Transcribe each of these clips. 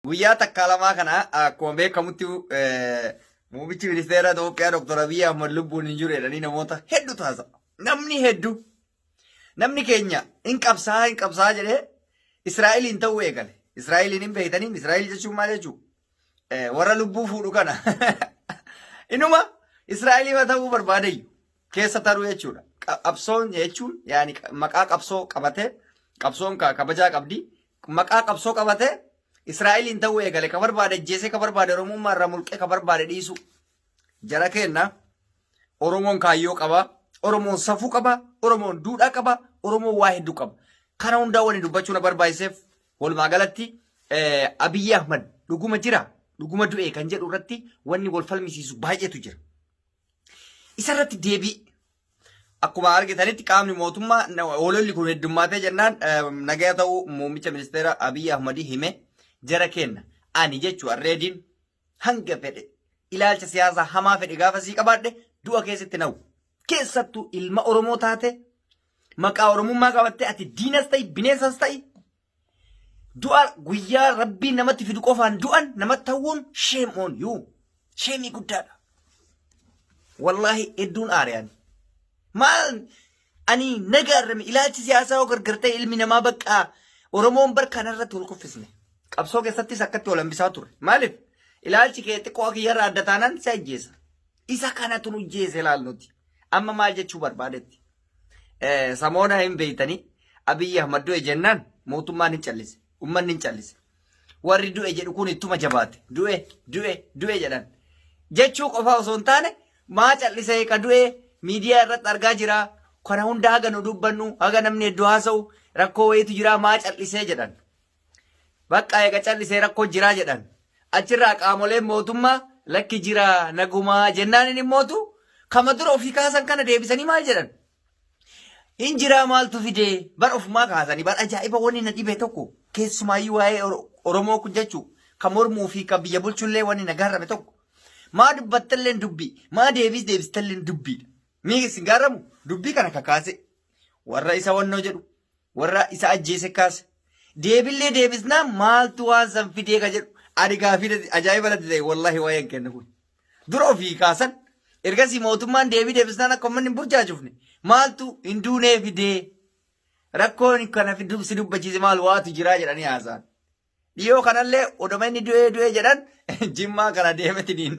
Guyyaa takkaa lamaa kana akkuma beekamutti muummichi ministeera Itoophiyaa Dr. Abiy Ahmad lubbuun hin jiru jedhanii namoota hedduu taasisa. Namni hedduu namni keenya hin qabsaa hin qabsaa jedhee Israa'eliin ta'uu eegale. Israa'eliin hin beektanii Israa'el jechuun maal jechuu? Warra lubbuu fuudhu kana. Inuma Israa'eliima ta'uu barbaadayyu keessa taruu jechuudha. Qabsoon jechuun yaani maqaa qabsoo qabatee qabsoon kabajaa qabdi. Maqaa qabsoo qabatee Israa'eliin ta'uu eegale ka barbaade ajjeesee ka barbaade Oromummaa irraa mulqee ka barbaade dhiisuu. Jara keenna Oromoon kaayyoo qaba, Oromoon safuu qaba, Oromoon duudhaa qaba, Oromoon waa hedduu qaba. Kana hundaa wani dubbachuu na barbaachiseef walumaa galatti Abiyyi Ahmad dhuguma jira, dhuguma du'e kan jedhu irratti wanni wal falmisiisu baay'eetu jira. Isarratti deebii akkuma argitanitti qaamni mootummaa hololli kun heddummaatee jennaan nagaya ta'uu muummicha ministeera Abiyyi Ahmad hime jara kenna. Ani jechuu arreediin hanga fedhe ilaalcha siyaasaa hamaa fedhe gaafa sii qabaadhe du'a keessatti na'u. Keessattuu ilma Oromoo taate maqaa Oromummaa qabattee ati diinas ta'i bineensas ta'i du'a guyyaa rabbiin namatti fidu qofaan du'an namatti hawwuun shame on you. Sheemii guddaadha. Wallaahi hedduun aare ani. Maal ani nagaarrame ilaalchi siyaasaa yoo gargar ta'e ilmi namaa bakka Oromoon bar kanarratti wal kuffisne. Qabsoo keessattis akkatti wal hambisaa ture. Maaliif? Ilaalchi kee xiqqoo kiyyarraa adda taanaan si ajjeesa. Isa kanatu nu jeese laal nuti. Amma maal jechuu barbaadetti? Samoona hin beeytanii Abiyyi Ahmad du'e jennaan mootummaan hin callise. Uummanni hin callise. Warri du'e jedhu kun ittuma jabaate. Du'e, du'e, du'e jedhan. Jechuu qofaa osoo hin taane maa callisee ka du'e miidiyaa irratti argaa jira. Kana hunda haga nu dubbannu, haga namni hedduu haasa'u rakkoo wayiitu jira maa callisee jedhan. Bakka eega callisee rakkoo jiraa jedhan. Achirraa qaamoleen mootummaa lakki jira nagumaa jennaan inni mootu kama dura ofii kaasan kana deebisanii maal jedhan? Hin jiraa maaltu fidee bar ofumaa kaasanii bar ajaa'iba wanni na dhibe tokko keessumaayyuu waa'ee Oromoo kun jechuu kan mormuu fi kan biyya bulchullee wanni na gaarrame tokko maa dubbattalleen dubbii maa deebiis deebistalleen dubbiidha. Mii isin gaarramu dubbii kana kakaase warra isa wannoo jedhu warra isa ajjeese kaase deebillee deebisnaa maaltu waan san fidee ka jedhu ani gaafii ajaa'iba natti ta'e wallaahi waa'een kenna kun. Dura ofii kaasan ergasii mootummaan deebii deebisnaan akka uummanni hin burjaajofne maaltu hin duunee fidee rakkoon kana si dubbachiise maal waatu jiraa jedhanii haasa'an. Dhiyoo kanallee odoma inni du'ee du'ee jedhan jimmaa kana deemetiin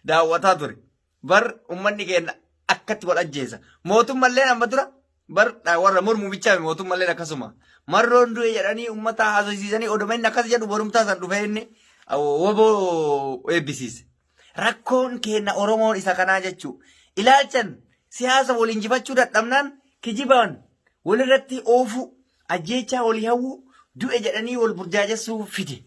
daawwataa ture. Bar uummanni keenya akkatti wal ajjeesa. Mootummalleen amma dura bar warra mormu bichaa mootummalleen akkasuma. Marroon du'e jedhanii uummata haasofsiisanii odoma inni akkas jedhu borumtaa san dhufee inni woboo eebbisiise. Rakkoon keenya Oromoon isa kanaa jechuu. Ilaalchan siyaasa wal injifachuu dadhabnaan kijibaan walirratti oofuu ajjeechaa walii hawwuu du'e jedhanii wal burjaajessuu fide.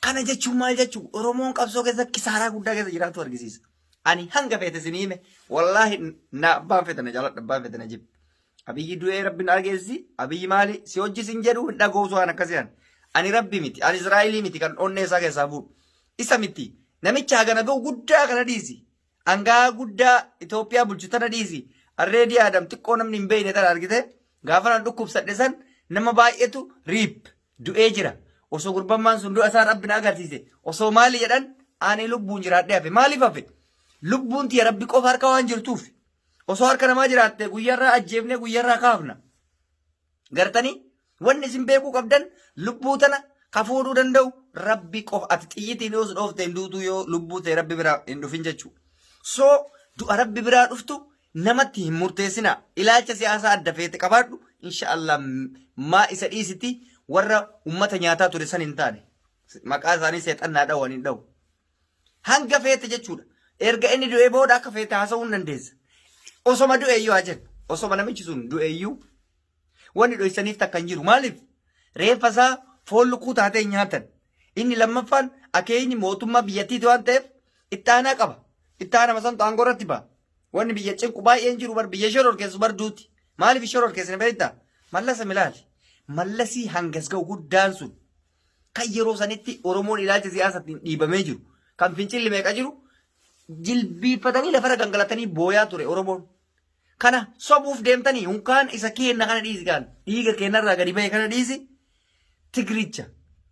Kana jechuun maal jechuu Oromoon qabsoo keessa kisaaraa guddaa keessa jiraatu argisiisa. Ani hanga feete isin hime wallaahi na abbaan feete na jaaladha abbaan feete na jibbe. Abiyyi du'ee rabbi na argeessi abiyyi maali si hojii sin jedhu hin dhagoosu waan akkasii ani. Ani rabbi miti ani Israa'elii miti kan onnee isaa keessaa fuudhu. Isa miti namicha hagana ga'u guddaa kana dhiisi. Angaa guddaa Itoophiyaa bulchu tana dhiisi. Arreedii Aadam xiqqoo namni hin beekne tana argite gaafa nan dhukkubsadhe san nama baay'eetu riip du'ee jira. Osoo gurbammaan sun du'a isaa rabbi na agarsiise osoo maali jedhan ani lubbuun jiraadhee hafe. Maaliif hafe? Lubbuun tiyya rabbi qofa harka waan jirtuuf. Osoo harka namaa jiraatte guyyarraa ajjeefnee guyyarraa kaafna. Gartanii wanni isin beekuu qabdan lubbuu tana ka fuudhuu danda'u rabbi qofa ati xiyyitiin yoo si dhoofte hin duutuu yoo lubbuu ta'e rabbi biraa hin dhufin jechuudha. So du'a rabbi biraa dhuftu namatti hin murteessinaa. Ilaalcha siyaasaa adda feete qabaadhu inshaallah maa isa dhiisiti warra ummata nyaataa ture san hin taane. Maqaa isaanii seexannaa dha'u hin dha'u. Hanga feete jechuudha. Erga inni du'ee booda akka feete haasa'uu hin dandeessa. Osoma du'e iyyuu haa jennu. Osoma namichi sun du'e iyyuu wanni dhoysaniif takka hin jiru. Maaliif? Reeffa isaa foon lukkuu taatee hin nyaatan. Inni lammaffaan akeekni mootummaa biyyattiiti waan ta'eef itti aanaa qaba. Itti aanama santu aangoo irratti ba'a. Wanni biyya cinqu baay'een jiru bar biyya shororkeessu bar duuti. Maaliif shororkeessine beektaa? Mallasa milaali. Mallasii hangas ga'u guddaan sun kan yeroo sanitti Oromoon ilaalcha siyaasaatiin dhiibamee jiru kan fincilli meeqa jiru jilbiiffatanii lafarra gangalatanii booyaa ture Oromoon. Kana sobuuf deemtanii hunkaan isa keenna kana dhiisi kaan dhiiga keennarraa gadi bahe kana dhiisi Tigricha.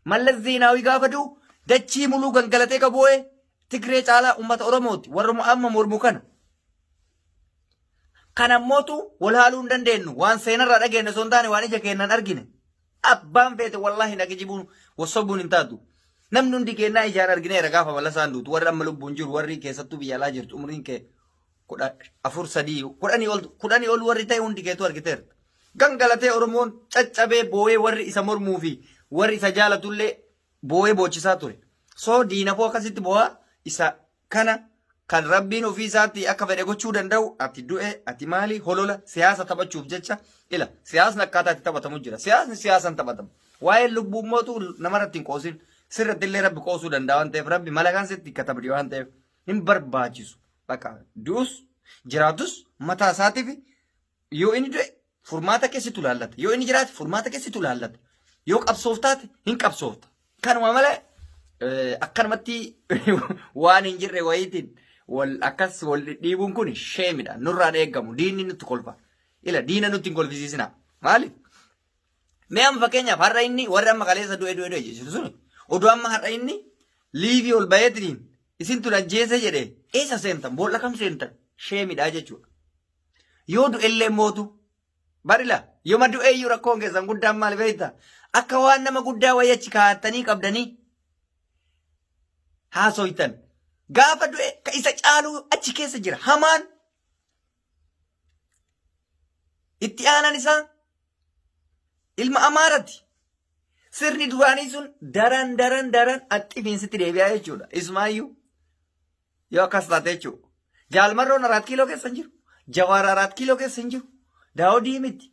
Mallas Zeenaawii gaafa du'u dachii muluu gangalatee ka boo'e Tigree caalaa uummata Oromooti. Warra amma mormu kana. Kan ammootu wal haaluu hin dandeenyu. Waan seenarraa dhageenye osoo hin taane waan ija keenyaan argine. Abbaan feete wallaahi na kijibuun wassobuun hin taatu. Namni hundi keenyaa ijaan argineera gaafa Mallasaan duutu. Warri amma lubbuun jiru warri keessattuu biyya alaa jirtu umriin kee 14 sadii 10 ol 10 ol warri ta'e hundi keetu argiteerta. Gangalatee Oromoon caccabee boo'ee warri isa mormuu fi warri isa jaalatullee boo'ee boochisaa ture. So diinafoo akkasitti boo'aa isa kana kan Rabbiin ofii isaatti akka fedhe gochuu danda'u ati du'e ati maali holola siyaasa taphachuuf jecha ila siyaasni akkaataa itti taphatamu jira. Siyaasni siyaasan taphatama. Waa'ee lubbuu mootu namarratti hin qoosin sirratti illee Rabbi qoosuu danda'a waan ta'eef Rabbi malakaan sitti katabdi waan ta'eef hin barbaachisu. Bakka du'us jiraatus mataa isaatiif yoo inni du'e furmaata keessattu laallata. Yoo inni jiraate furmaata keessattu laallata. Yoo qabsoof taate hin qabsoofta. Kanuma malee akkanumatti waan hin jirre wayiitiin wal akkas wal dhidhiibuun kun sheemidha. Nurraan eeggamu. Diinni nutti kolfa. Ila diina nutti hin kolfisiisina. Maali? Mee amma fakkeenyaaf har'a inni warri amma kaleessa du'e du'e du'e jechuun sun oduu amma har'a inni liivii ol baheetiin isin tun ajjeese jedhe eessa seentan boolla kam seentan sheemidha jechuudha. Yoo du'ellee mootu barila yooma du'eeyyuu rakkoon keessan guddaan maal beekta akka waan nama guddaa wayii achi kaa'attanii qabdanii haasoytan gaafa du'e ka isa caaluu achi keessa jira hamaan itti aanan isaa ilma Amaarati. Sirni duraanii sun daran daran daran axxifiinsitti deebi'aa jechuudha. Isumaayyuu yoo akkas taate jechuudha. Jaalmarroon Araat Kiiloo keessa hin jiru. Jawaar Araat Kiiloo keessa hin jiru. Daawudii miti.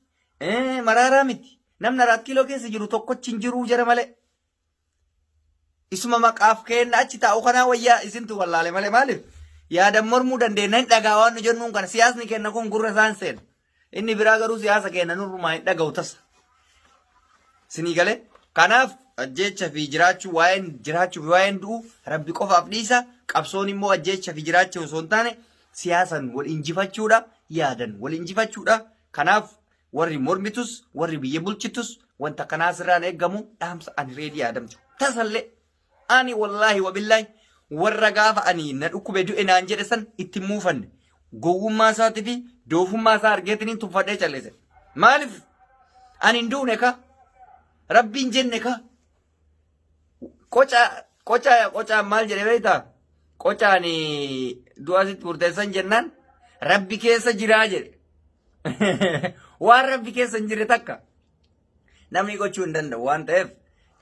Maraaraa miti. Namni Araat Kiiloo keessa jiru tokkochi hin jiru jara malee. Isuma maqaaf kenna achi taa'u kanaa wayyaa isintu wallaale malee maaliif? Yaadan mormuu dandeenya hin dhagaa waan nu jennuun kana siyaasni kenna kun gurra isaan seena. Inni biraa garuu siyaasa kenna nurrumaa hin dhaga'u tasa. Sinii galee kanaaf ajjeecha fi jiraachuu waa'een jiraachuu fi waa'een du'u rabbi qofaaf dhiisa qabsoon immoo ajjeecha fi jiraachuu osoo hin taane siyaasan wal injifachuudha yaadan wal injifachuudha kanaaf Warri mormitus warri biyya bulchitus wanta kanaa sirraan eeggamu dhaamsa ani reedii aadamtu. Tasallee ani wallaahi wabillaahi warra gaafa ani na dhukkube du'e naan jedhe san itti hin muufanne. Gowwummaa isaatii fi doofummaa isaa argeetiniin tuffadhee callise. Maaliif? Ani hin duune ka. Rabbiin jenne ka. Qoca qoca qocaan maal jedhe beektaa? Qocaan du'a sitti murteessan jennaan rabbi keessa jiraa jedhe. Waan rabbi keessa hin jirre takka namni gochuu hin danda'u waan ta'eef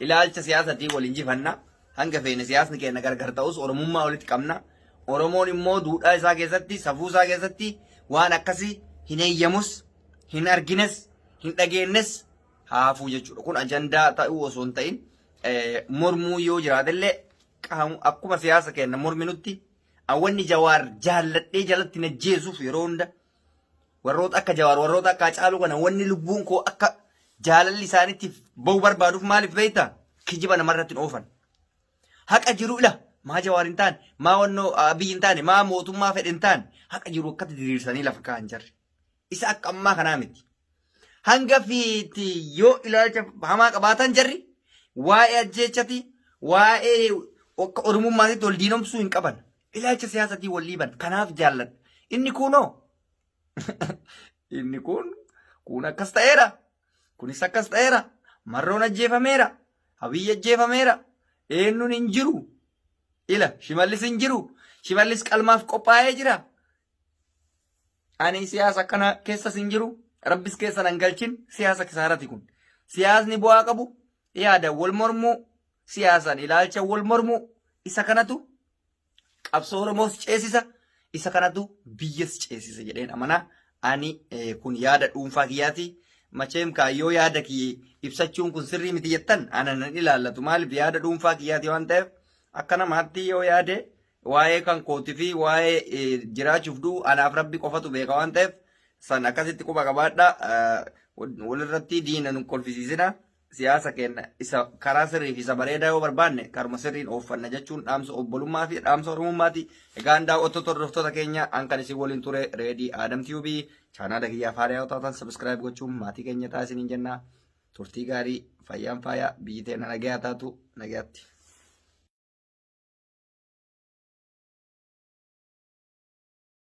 ilaalcha siyaasatiin wal injifanna. Hanga feene siyaasni keenya gargar ta'us Oromummaa walitti qabna. Oromoon immoo duudhaa isaa keessatti safuu isaa keessatti waan akkasii hin eeyyamus, hin argines, hin dhageennes haa hafuu jechuudha. Kun ajandaa ta'uu osoo hin ta'in mormuu yoo jiraatellee akkuma siyaasa keenya morminutti wanni Jawaar jaalladhee jalatti na jeesuuf yeroo hunda warroota akka Jawaar warroota akka Hacaaluu kana wanni lubbuun koo akka jaalalli isaaniitiif bahu barbaaduuf maaliif beektaa? Kijiba namarratti hin oofan. Haqa jiru ila maa Jawaar hin taane maa wannoo Abiyyi hin taane maa mootummaa fedhe hin taane haqa jiru akkatti diriirsanii lafa kaa'an jarri. Isa akka ammaa kanaa miti. Hanga fiiti yoo ilaalcha hamaa qabaatan jarri waa'ee ajjeechati waa'ee akka Oromummaatitti wal diinomsuu hin qaban. Ilaalcha siyaasatii wal dhiiban. Kanaaf jaalladha. Inni kunoo inni kun kun akkas ta'eera. Kunis akkas ta'eera. Marroon ajjeefameera. Abiyyi ajjeefameera. Eenyuun hin jiru. Ila Shimallis hin jiru. Shimallis qalmaaf qophaa'ee jira. Ani siyaasa akkana keessas hin jiru. Rabbis keessa nan galchin siyaasa kisaarati kun. Siyaasni bu'aa qabu yaada wal mormuu siyaasaan ilaalcha wal mormuu isa kanatu qabsoo Oromoos ceesisa isa kanatu biyyas ceesisa jedheen amanaa. Ani kun yaada dhuunfaa kiyyaati. Macheem kaayyoo yaada kiyya ibsachuun kun sirrii miti jettan ana nan ilaallatu. Maaliif yaada dhuunfaa kiyyaati waan ta'eef akka namaatti yoo yaade waa'ee kan kooti fi waa'ee jiraachuuf du'u anaaf rabbi qofatu beeka waan ta'eef san akkasitti quba qabaadha. Walirratti diina nu kolfisiisina. Siyaasa keenya isa karaa sirrii fi isa bareedaa yoo barbaanne karuma sirriin ooffanna jechuun dhaamsa obbolummaa fi dhaamsa oromummaati. Egaan daawwattoota hordoftoota keenya an kan isin waliin ture Reedii Aadam Tiyuubii chaanaala kiyyaaf haaraa yoo taatan subscribe gochuun maatii keenya ta'a isiniin jenna. Turtii gaarii. Fayyaan faayaa, biyyi teenya nagayaa taatu, nagayaatti.